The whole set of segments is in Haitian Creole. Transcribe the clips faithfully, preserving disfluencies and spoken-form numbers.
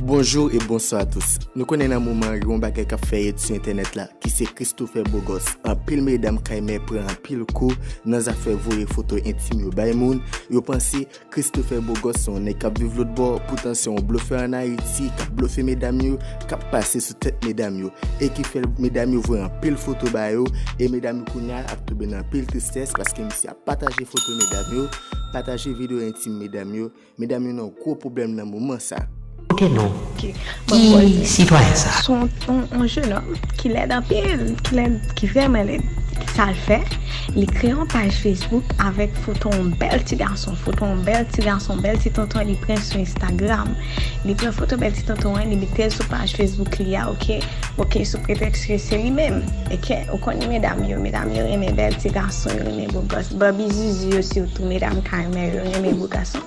Bonjou e bonswa a tous. Nou konnen nan moman an, gen yon bagay k ap fè red sou entènèt la, ki se Christopher Bogos. Anpil medam kaymè pran anpil kou nan zafè voye foto entim yo bay moun. Yo panse Christopher Bogos se yon nèg k ap viv lòt bò, poutan se yon blofè ann Ayiti, k ap blofe medam yo, k ap pase sou tèt medam yo, e ki fè medam yo voye anpil foto ba yo, e medam yo kounye a ap tonbe nan anpil tristès, paske misye ap pataje foto medam yo, pataje videyo entim medam yo, medam yo nan gwo pwoblèm nan moman sa. Kote non? Ki sitwayen sa? Se yon, yon, yon jenòm ki lèd anpil, ki lèd, ki vrèman lèd. Sa l fè, li kreye yon paj Facebook avèk foto yon bèl ti gason, foto yon bèl ti gason, bèl ti tonton, li pran sou Instagram. Li pran foto bèl ti tonton an, li mete l sou paj Facebook li a, oke? Oke, sou pretèks ke se li menm. Oke, ou konnen medam yo, medam yo renmen bèl ti gason, yo renmen bo gòs. Bòbi zizi yo sitou, medam kaymè yo renmen bo gason.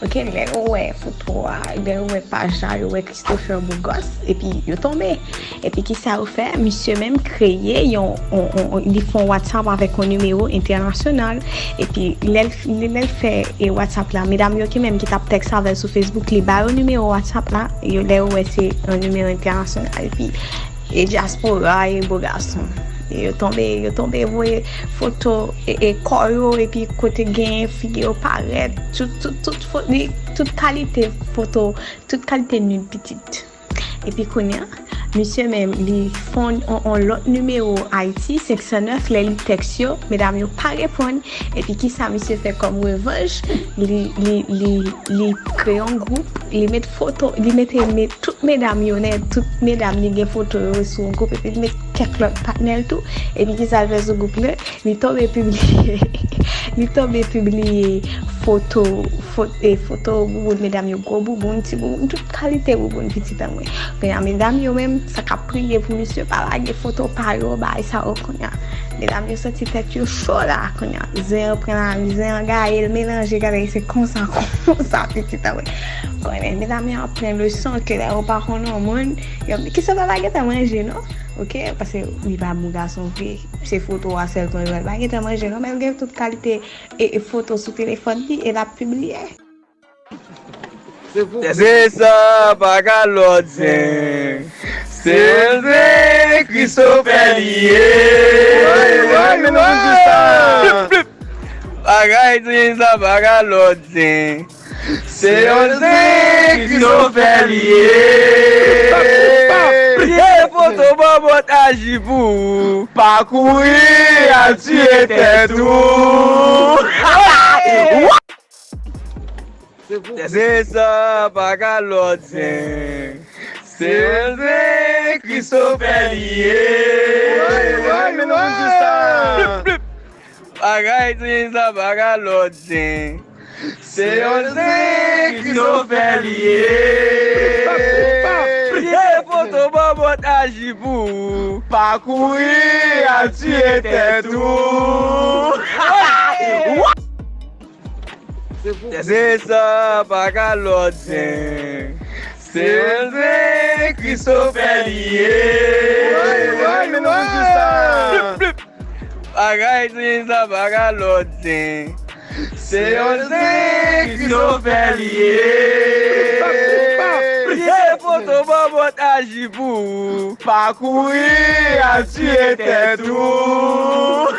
Oke, lè yo wè foto a, lè yo wè paj la, yo wè Christopher Bogos, epi yo tonbe. Epi kisa yo fè? Misye menm kreye yon, yon, yon, yon, li fè yon WhatsApp avèk yon nimewo entènasyonal. Epi lè l, lè, lè l fè e WhatsApp la, medam yo ki menm ki t ap tèks avè l sou Facebook, li ba yo nimewo WhatsApp la, yo, lè yo wè se yon nimewo entènasyonal. Epi e dyaspora, e bo gason. E yo tonbe, yo tonbe voye foto e, e kò yo, epi kote gen figi yo parèt, tout, tout, tout fo-, li, tout kalite foto, tout kalite nud pitit. Epi kounye a, misye menm, li fè yon, yon lòt nimewo Ayiti, senk san nèf, lè li tèks yo, medam yo pa reponn. Epi kisa misye fè kòm revanj? Li, li, li, li kreye yon gwoup, li met foto, li mete, met tout medam yo, nèt, tout medam li gen foto yo sou yon gwoup, epi li met kèk lòt patnè l tou. Epi kisa l fè sou gwoup la? Li tonbe pibliye, li tonbe pibliye foto, fo-, e, foto bouboun medam yo, gwo bouboun, ti bouboun, tout kalite bouboun pitit an mwen. Kounye a, medam yo menm, sa k ap priye pou misye pa lage foto pa yo, bagay sa yo, kounye a. Medam yo santi tèt yo cho la, kounye a. Zen an pran la, zen an gaye, l melanje, gade, se konsa, konsa, pitit an mwen. Konnen, medam yo ap pran leson ke lè yo pa konn yon moun, yo, kisa papa gentan manje, non? Oke, paske li pa bon gason vre. Se foto a sèlman l wè. L pa gentan manje non, men l gen tout kalite e, e foto sou telefòn li e l ap pibliye. Se sa, pa ka lòt zen. Se yon zen Christopher li ye. Bagay zen sa, pa ka lòt zen. Se yon zen Christopher li ye. Pye foto bòbòt aji pou ou. Pa kouri al tiye tèt ou. Zen sa pa ka lòt zen. Se yon zen Christopher li ye. Bagay zen sa pa ka lòt zen. Se yon zen Christopher li ye. Pye foto bòbòt aji pou ou. Pa kouri al tiye tèt ou. Zen sa pa ka lòt zen. Se yon zen Christopher li ye. Bagay zen sa pa ka lòt zen. Se yon zen Christopher li ye. Pye foto bòbòt aji pou ou. Pa kouri al tiye tèt ou.